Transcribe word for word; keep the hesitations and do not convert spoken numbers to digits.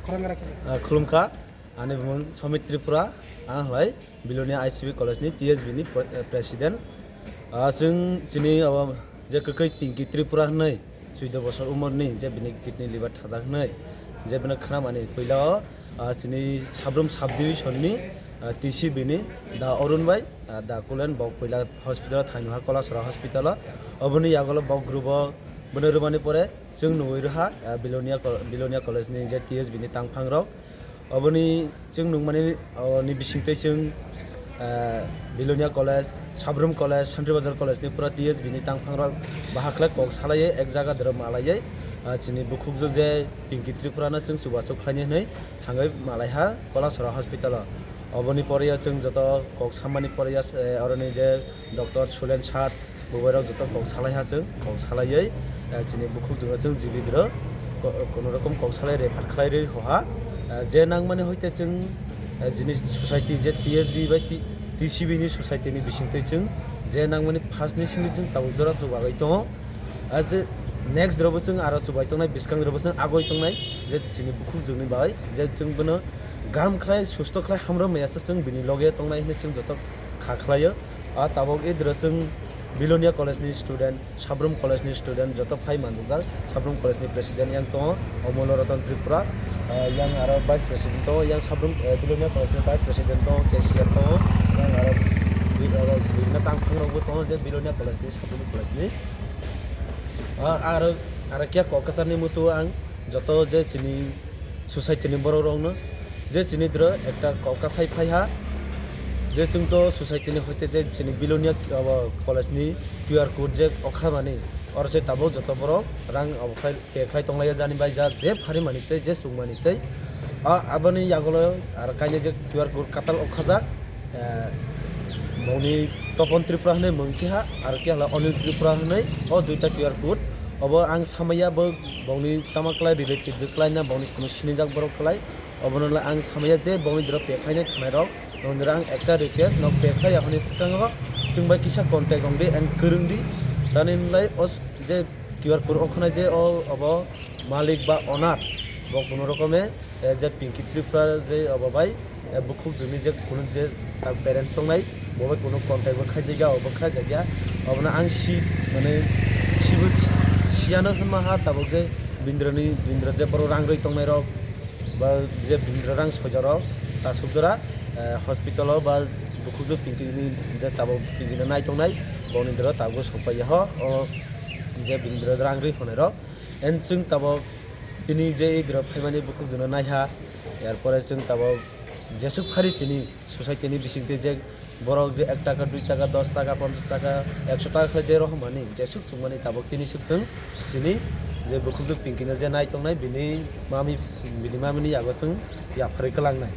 Ah, khulumkha, ani bumung Somit Tripura, ang hlai Bilonia I C B College ni T S B ni pre-, eh, president. Ah, chwng chini abo je kwkhwi Pinky Tripura hwnwi, chuido bosor umor ni, je bini kidney liver thajak hwnwi, je bini khwnamani puila o, ah, chini Sabrum sub division ni, ah, T C B ni Da Arun bai, ah, Da Kulen, bo puila hospital o thangwi ha, Kolasora hospital o. Oboni yagulo bo group o bono rwmani pore chwng nugwi rwha, ah, Bilonia Col-, Bilonia College ni je T S B ni tangphang rok. Oboni chwng nukmani, o, ni bisingtwi chwng, ah, Bilonia College, Sabrum College, Santri Bazar College ni pura T S B ni tangphang rok bahakle kok salaiwi ek jaga doro malaiwi, ah, chini bukhukjwk je Pinky Tripura no chwng chubachu khlaini hwnwi thangwi malaiha Kolasora hospital o. Oboni pore o chwng joto kok sammani pore o, eh, oroni je Doctor Sulen sir, bo bai rok joto kok salai ha chwng, kok salaiwi, eh, chini bukhuk jora chwng jibidro ko-, kono rokom kok salai refer khlai rwi hoha. Eh, je nangmani hoite chwng, eh, jini society je T S B bai T-, T C B ni society ni bisingtwi chwng je nangmani first ni simi chwng tabuk jora chubagwi tongo. Ah, je next rok bo chwng aro chubai tongnai, bwskang rok bo chwng agoi tongnai, je chini bukhuk jora ni bai je chwng bono gam khlai, susto khlai, hamrok maya se chwng bini loge tongnai hinwi chwng joto kha khlaio. Ah, tabuk idro chwng Bilonia College ni student, Sabrum College ni student joto phai manjak. Sabrum College ni president yang tongo Omolo Ratan Tripura, ah, yang aro vice president tongo, yang Sabrum, eh, Bilonia College ni vice president tongo, cashier tongo, yang aro bi-, aro bibhinno tangphang rok bo tongo je Bilonia College ni, Sabrum College ni. Ah, aro, aro khe kok kwchar ni musu ang joto je chini society ni borok rok no je chini dro ekta kok kasai phai ha, je chwng to society ni hoite je chini Bilonia abo college ni Q R code je okha mani, oro se tabuk joto borok rang abo khai pay khai tong lai ya, jani bai ja je phari mani tei je chuk mani tei. Ah, aboni yagulo aro kainwi je Q R code katal okha jak, eh, boni Topon Tripura hinwi mung keha, aro keha Onil Tripura hinwi o duita Q R code. Obo ang samaya bo bongni tama kwlai relative de kwlai na bongni kuno sinijak borok kwlai. Obono le ang samaya je bongni doro pekhainai thanai rok, bongni doro ang ekta request nok pekhlai ya hwnwi swkango chwng bai kisa contact wng di and kwrwng di. Tani lai o s-, je Q R code o khwnai je o obo malik ba owner bo kuno rokome, eh, je Pinky Tripura je obo bai, eh, bukhuk jwngni je kunu je ta parents tongnai, bo bai kunu contact bo khaijak ya, obo khaijak ya. Obono ang si, mane, sibo siyano hwnma ha tabuk je bindroni, bindra je borok rang rwi tongnai rok, ba je bindra rang soja rok, ta suk jora, eh, hospital o ba bukhuk jwk Pinky ni je tabuk Pinky no nai tongnai, boni doro tabuk sok pai ya ho, o je bindra rang rwi hwnai rok. En chwng tabuk tini je idro phaimani bukhuk jwkno naiha, er pore chwng tabuk jeswk phari chini society ni bisingtwi je borok je ek taka, dui taka, dos taka, ponchas taka, ekso taka khe je rohormani, jeswk chukmani tabuk tini swk chwng chini je bukhuk jwk Pinky no je nai tongnai bini mami, bini mami ni yago chwng yapharwi kwlangnai.